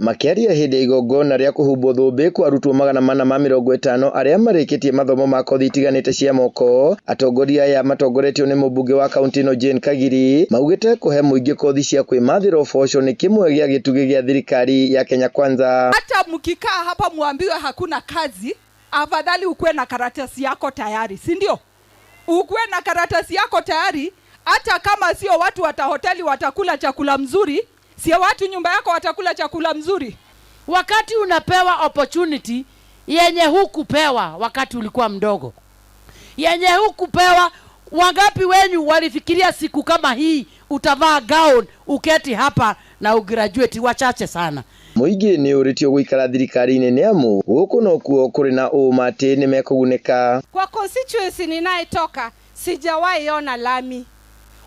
Makĩaria hĩndĩ ya igongona rĩa kũhumbwo thũmbĩ kwa arutwo 450 arĩa marĩkĩtie mathomo ma kothi itiganĩte cia moko, atongoria aya matongoretio nĩ mũmbunge wa kaunti ĩno Jane Kagiri maugĩte kũhe mũingĩ kothi cia kwĩmathĩra ũboco nĩ kĩmwe gĩa gĩtugĩ gĩa thirikari ya Kenya Kwanza. Hata mkikaa hapa muambiwe hakuna kazi, afadhali ukuwe na karatasi yako tayari, si ndio? Ukuwe na karatasi yako tayari, hata kama sio watu wata hoteli watakula chakula mzuri, sio watu nyumba yako watakula chakula mzuri. Wakati unapewa opportunity yenye hukupewa wakati ulikuwa mdogo, yenye hukupewa. Wangapi wenyu walifikiria siku kama hii utavaa gown uketi hapa na ugraduate? Wachache sana. Mũingĩ nĩ ũrĩtio gũikara thirikari-inĩ nĩ amu gũkũ nokuo kũrĩ na ũma atĩ nĩ mekũgunĩka. Kwa constituency ninayetoka sijawahi ona lami.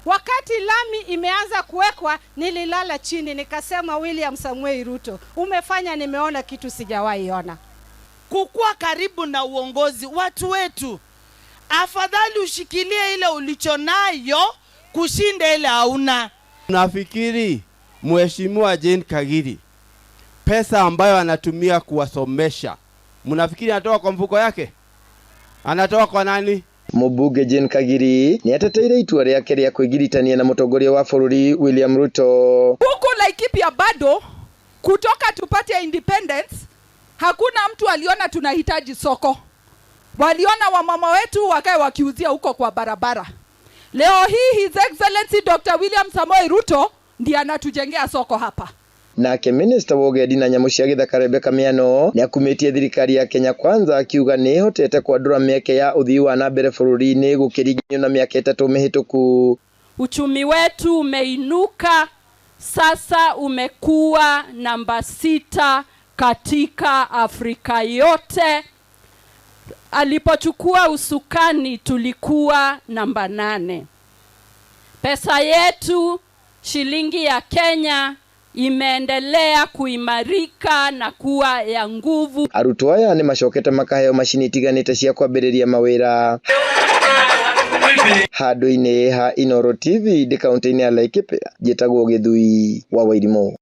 Wakati lami imeanza kuwekwa, nililala chini nikasema, "William Samuel Ruto, umefanya nimeona kitu sijawahi ona." Kukuwa karibu na uongozi, watu wetu, afadhali ushikilie ile ulichonayo kushinda ile hauna. Nafikiri Mheshimiwa Jane Kagiri pesa ambayo anatumia kuwasomesha, mnafikiri anatoa kwa mfuko yake? Anatoa kwa nani? Mũmbunge Jane Kagiri nĩ ateteire itua rĩake rĩa kwĩgiritania na mũtongoria wa bũrũri William Ruto. Huku Laikipia bado kutoka tupate independence hakuna mtu aliona tunahitaji soko. Waliona wamama wetu wakae wakiuzia huko kwa barabara. Leo hii His Excellency Dr. William Samoei Ruto ndiye anatujengea soko hapa. Nake minista wa ũgendi na nyamũ cia gĩthaka Rebecca Miano nĩ akumĩtie thirikari ya Kenya Kwanza, akiuga nĩ ĩhotete kwandũra mĩeke ya ũthii wa na mbere bũrũri-inĩ gũkĩringithanio na mĩaka 3 mĩhĩtũku. Uchumi wetu umeinuka sasa, umekuwa namba 6 katika Afrika yote. Alipochukua usukani tulikuwa namba 8. Pesa yetu shilingi ya Kenya imeendelea kuimarika na kuwa ya nguvu. Arutwo aya nĩ macokete makaheo macini itiganĩte cia kwambĩrĩria mawĩra. Handũ-inĩ ha Inooro TV ndĩ kaunti-inĩ ya Laikipia, njĩtagwo Gĩthui wa Wairimũ.